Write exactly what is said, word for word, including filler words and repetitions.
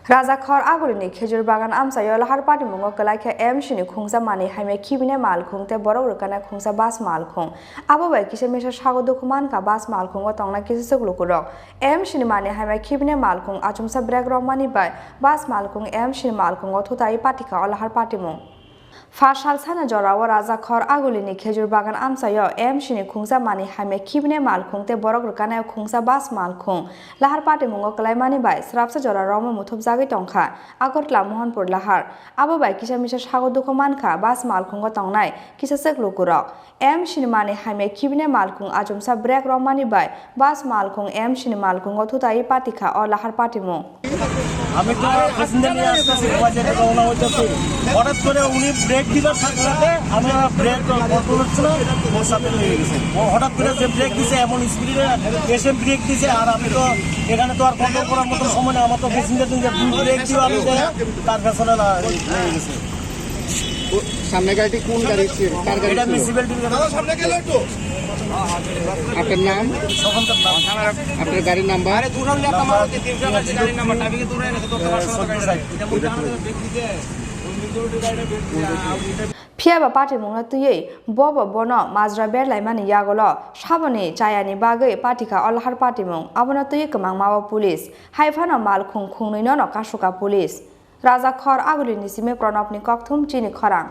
Rajakhor Agulini khejur bagan amchaio lahar patimungo kwlai khe M C ni khungsa manwi hamya khibini malkhung tei borok rwkana khungsa bus malkhung. Abo bai kisa misa sago dukhu mankha bus malkhungo tongnai kisa chwk lukurok. M C ni manwi hamya khibini malkhung achomsa brek romani bai bus malkhung M C ni malkhungo thutai patikha o lahar patimung. Pha sal sana jorao Rajakhor Agulini khejur bagan amchaio M C ni khungsa manwi hamya khibini malkhung tei borok rwkanaio khungsa bus malkhung lahar patimungo kwlaimani bai swrapsa jora romwi muthupjagwi tongkha Agartala Mohanpur lahar. Abo bai kisa misa sago dukhu mankha bus malkhungo tongnai kisa chwk lukurok. M C ni manwi hamya khibini malkhung achomsa brek romani bai bus malkhung M C ni malkhungo thutai patikha o lahar patimung. আমি তো প্যাসেঞ্জার নিয়ে আসতেছি, বাজারে রওনা হইতেছি। হঠাৎ করে উনি ব্রেক দিবার সাথে সাথে আমি আমার ব্রেক কন্ট্রোল হচ্ছে না, ওর সাথে লেগে গেছে। ও হঠাৎ করে যে ব্রেক দিছে, এমন স্পিডে এসে ব্রেক দিছে, আর আমি তো এখানে তো আর কন্ট্রোল করার মতো সময় নেই। আমার তো প্যাসেঞ্জার নিয়ে ব্রেক দিয়ে আমি যাই, তার পেছনে লা-, লেগে গেছে। ও, সামনে গাড়িটি কোন গাড়ি ছিল? কার গাড়ি এটা ছিল? মিউনিসিপ্যালিটির গাড়ি। আপনার নাম? স্বপন দেবনাথ। আপনার গাড়ির নাম্বার? নাম্বার, এ, চব্বিশ ষাট। Phiya ba patimungno twiwi bo bo bono majra berlaimani yagulo saboni chayani bagwi patikha o lahar patimung. Abono twiwi kwmangma o police. Hai phano malkhung khungnwino no kasuka police. Rajakhor Agulini simi Pranabni kokthum chini khorang.